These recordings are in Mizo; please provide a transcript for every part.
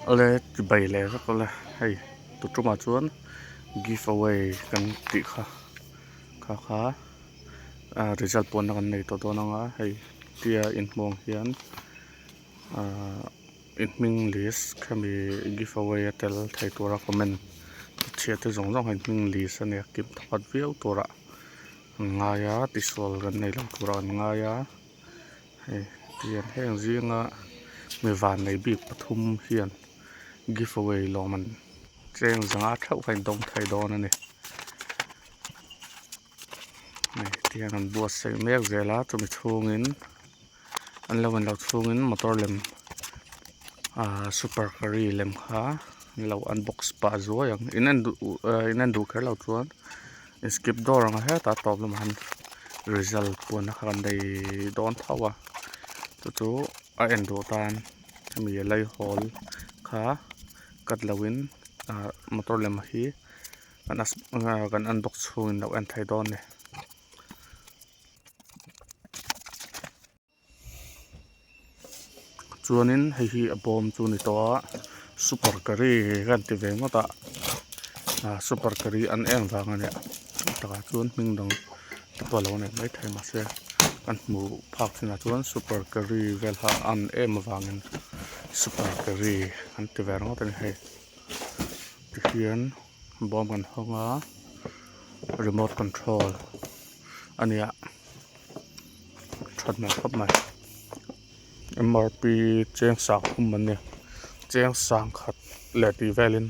Awle chibai leh vek awle hei tu tumah chuan give away kan tih kha kha kha ah result pawn na kan nei tawh dawn ang a hei tia inhmuh ang hian ahh in hming list khami give away a tel thei tura comment chhiat te zawng zawng hi hming list a nia kim thawkhat viau turah an ngai a tisual kan nei lo turah an ngai a. Hei tiang heng zinga mi vannei bik pathum hian give away lawm an cheng zanga theuh kha in dawng thei dawn a ni. Hei tiang an buatsaih mek zel a chumi chhungin an lo en loh chhungin motor lem ahh super curry lem kha an lo unbox pah zuai ang in en duh in en duh kher loh chuan. Skip dawr ang hetah tawp lamah hian result puanna kha kan nei dawn tho a chu chu a en duh tan hemi lei hawl kha cut lo in ah motor lem hi kan unbox chhungin lo en thei dawn a ni. Chuanin hei hi a bawm chu a ni tawh a super curry kan ti ve ngawt a ah super curry an em vang a nia takah chuan hming dang te pawh a lo nei maithei mahse kan hmuh phak chinah chuan super curry vel kha a an em avangin super curry an ti ve ringawt a ni hei tihian bawm kan hawng a remote control a nia. That hmel khawp mai M R P cheng sang thum an ni cheng sang khat leh tih velin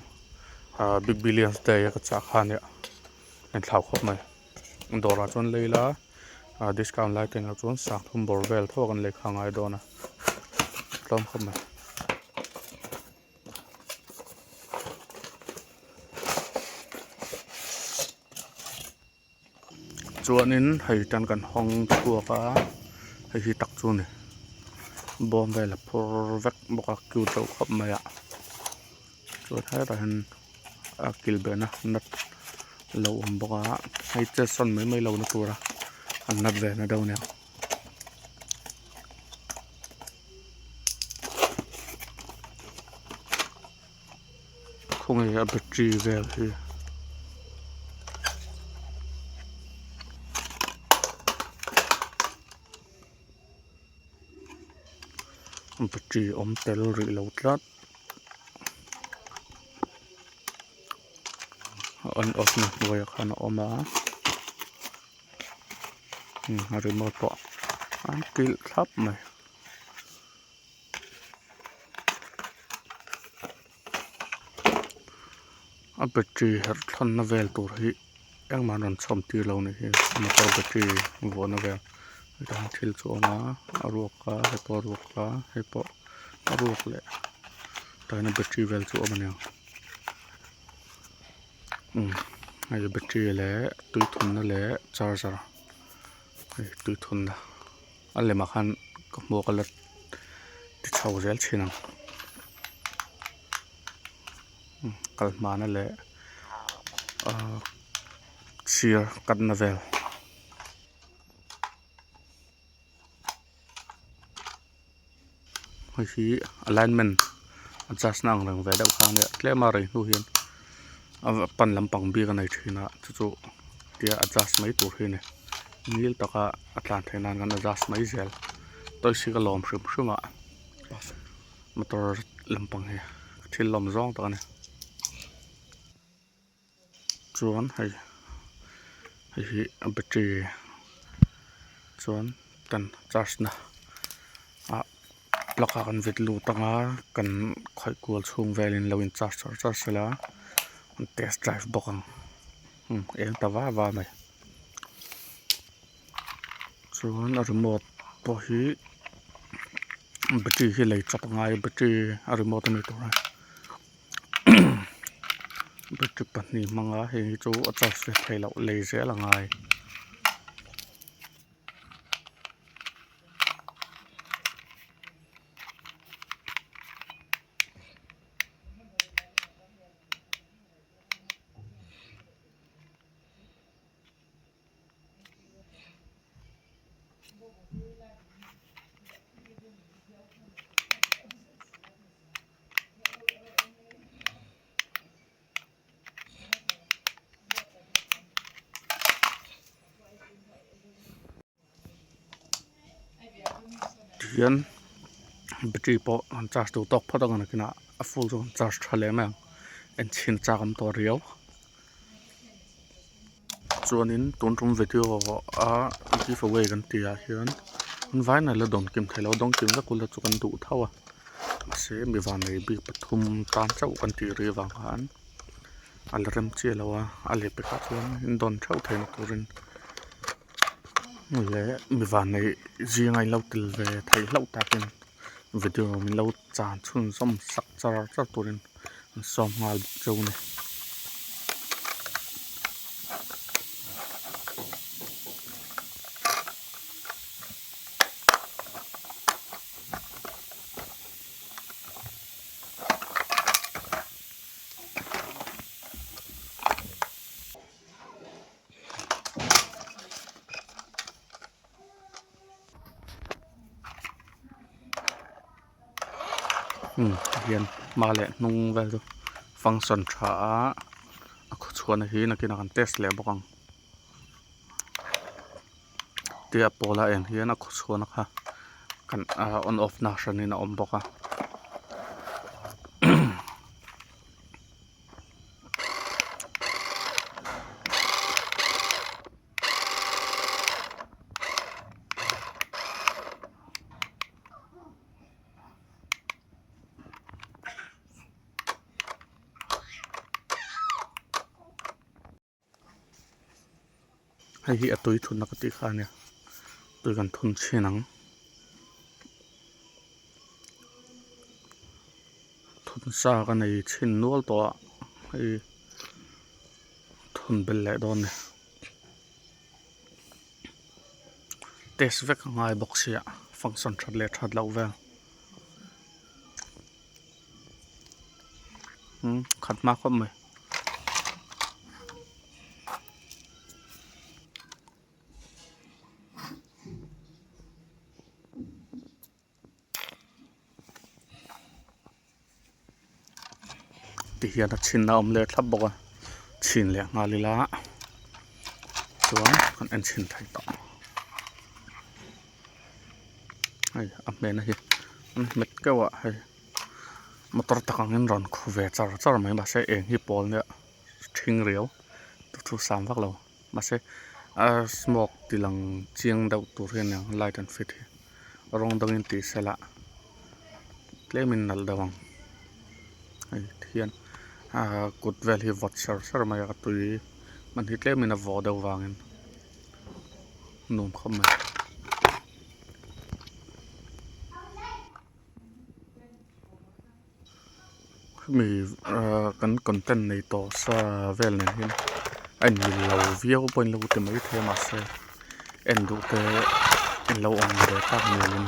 ah big billion day a ka chah kha ania a inthlau khawp mai dawrah chuan lei la ah discount lai te engah chuan sang thum bawr vel tho a kan lei kha a ngai dawn a tlawm khawp mai. Chuanin hei tan kan hawng chhuak a hei hi tak chu a ni bawm vel a phur vek bawk a cute reuh khawp mai a chuan hetah hian a kil behna nut a lo awm bawk a hei chet sawn mai mai lohna tura an nut ve na deuh a nia. Khawnge a battery vel hi battery awm tel rih lo tlat a on off na hnuaiah khan a awm a a remote pawh an kilh thlap mai. A battery herh thlawnna vel tur hi engmah an rawn chhawm tir lo a nih hi motor battery vuahna vel hetah hian thil chu a awm a a ruak a hei pawh a ruak a hei pawh a ruak leh tah hian a battery vel chu a awm a niang umm hei battery leh tui thunna leh charger hei tui thunna. A lemah khan ka hmuak a la ti chho zel thin ang kal hmana leh ahh sir katna vel. Hei hi alignment adjust na ang reng ve deuh kha a nia tlem a rei hnu hian a pan lampang bik a nei thin a chu chu tia adjust mai tur hi a ni ngil taka a tlan theih nan kan adjust mai zel tawihsik a lawm hrim hrim a motor lampang hi thil lawm zawng tak a ni. Chuan hei hei hi a battery chuan kan charge na ah plug ah kan vit lut ang a kan khawih kual chhung velin lo in charge char char sela an test drive bawk ang umm eng ta va va mai chuan a remote pawh hi battery hi lei chawp a ngai a battery a remote a ni tur a ni. Battery pahnih hmanga hei hi chu a charge ve theih loh lei zel a ngai. Tihian battery pawh an charge duh tawk phawt ang nakinah a full chu an charge tha leh mai ang en chhin chak awm tawh riau. Chuanin tun tum video a give away kan tih ah hian an vaina la dawn kim theilo a dawng kim vek ula chu kan duh tho a mahse mi vannei bik pathum tan chauh kan tih rih avang khan a la rem chiah lo a a leh pekah chuan in dawn theuh theihna turin leh mi vannei zinga in lo tel ve theih hlauh takin video min lo chan chhunzawm sak char char turin an sawm nghal bawk cheu a ni. Umm tihian hma leh hnung vel chu function tha a a khawchhuahna hi nakinah kan test leh bawk ang tia pawl a eng hian a khawchhuahna kha kan ah on off na hranin a awm bawk a. Hei hi a tui thutna ka tih kha a nia tui kan thun chhin ang thun sa ka nei chhin nual tawh a hei thun belh leh dawn a ni. Test vek a ngai bawk sia function that leh that loh vel umm khat hma khawp mai. Tihian a chhinna a awm leh thlap bawk a chhin leh nghal ila chuan kan en chhin thei tawh hei a hmehna hi an hmet keuh a hei motor tak angin rawn khu ve char char mai mahse eng hi pawl nia ṭhing riau duhthusam vak lo mahse a smoke ti lang chiang deuh tur hi a ni ang light an fit hi rawng dangin tih sela tlemin nalh deuh ang hei tihian ahh kut vel hi vawt ser ser mai a tui hman hi tlemin a vawh deuh vangin nuam khawp mai. Hemi ahh kan content nei tawh sa vel nen hian a inmil lo viau pawh in lo ti maithei a mahse en duh te in lo awm ve tak nialin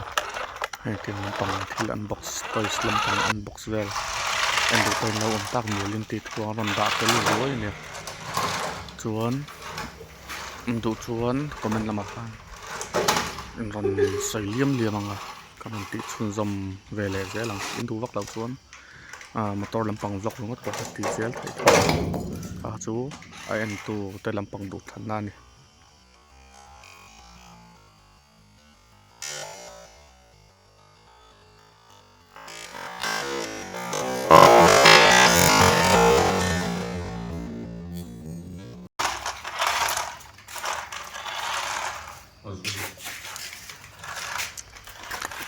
hei tiang lampang thil unbox toys lampang unbox vel en duh te in lo awm tak nialin tih thu a rawn dah tel ruai a nia chuan en duh chuan comment lamah khan in rawn sawi liam liam ang a. Ka rawn tih chhunzawm ve leh zel ang in duh vak loh chuan ah motor lampang vlog ringawt pawh kha ti zel theih tho a chu a en tu te lampang duh thatna a ni.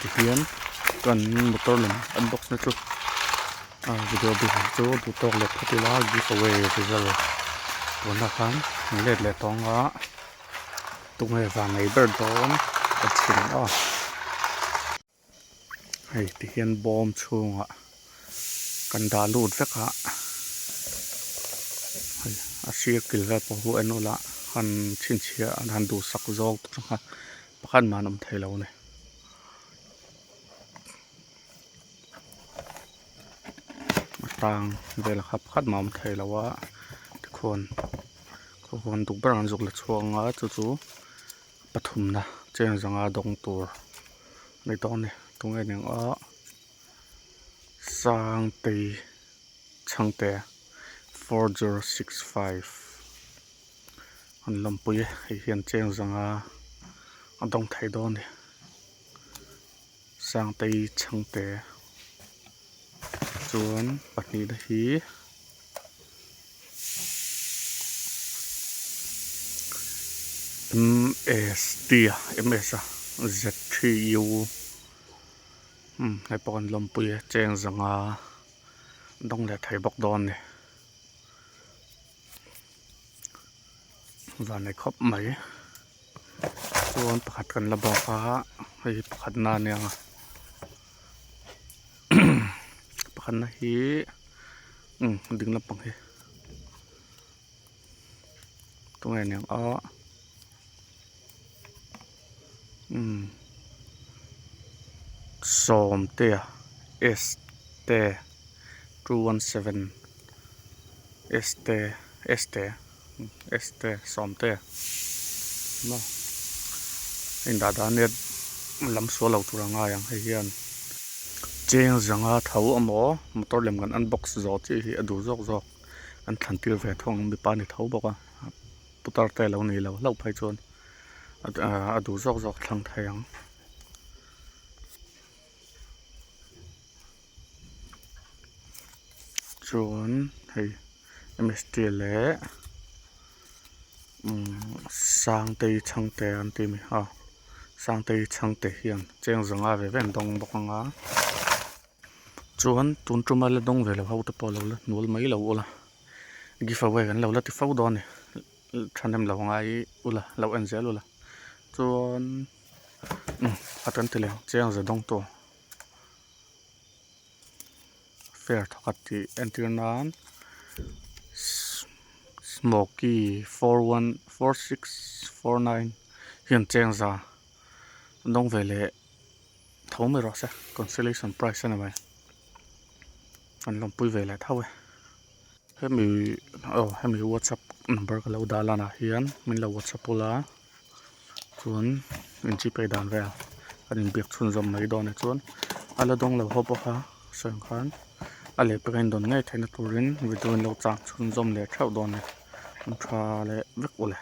Tihian kan motor lem unbox na chu ah video bik ang chu duh tawk leh phawt ila give away result tunah khan an let leh tawng a tunge vang ngei ber dawn a chhin a hei tihian bawm chhungah kan dah lut vek a hei a sir kil vel pawh hu en ula han chhinchhiah an han duhsak zawk tur kha pakhat mah an awm thei lo a ni. A tang vel kha pakhat mah a awm thei lo a tikhuan khuan duk ber an zuk la chhuak ang a chu chu pathumna cheng zanga dawng tur a ni dawn a ni tunge ni ang aw Sangtei Chhangte 4065 an lawmpui e hei hian cheng zanga a dawng thei dawn a ni. Sangtei Chhangte chuan pahnihna hi M S T a M S a Z three U umm hei pawh kan lawmpui e cheng zanga dawng leh thei bawk dawn a ni. Vanei khawp mai chuan pakhat kan la bawk a hei hi pakhat na ania nga pakhat na hi umm ding lampang hi tunge niang a umm sawmtea s te 217. Este este este sawmte maw indah dan nia lam sual lo tur a ngai ang hei hian cheng zanga tho emaw motor lem kan unbox zawh chiah hi a duh zawk zawk an thlan tir ve thung ang mipa ni tho bawk a putar te lo ni lo hlauh phei chuan a duh zawk zawk thlang thei ang. Chuan hei M S T leh umm Sangtei Chhangte an tih mai a Sangtei Chhangte hian cheng zanga ve ve an dawng bawk ang a chuan tun tuma la dawng ve lo ho te pawh lo la hnual mai lo ula give away kan lo la ti fo dawn a ni thahnem lo ngai ula lo en zel ula chuan umm a kan ti leh ang cheng za dawng tawh. Fair thawkhat tih entir nan smoky 4 1 4 6 4 9 hian cheng za an dawng ve leh tho mai rawh se consolation prize a ni mai an lawmpui ve leh tho e hemi aw hemi whatsapp number ka lo dah lan ah hian min lo whatsapp ula. Chuan in chi pei dan vel an inbiak chhunzawm mai dawn ah chuan a la dawng lo ho bawk a sawi ang khan a lehpek a indawn ngei theihna turin video in lo chang chhunzawm leh theuh dawn a ni an tha leh vek ule.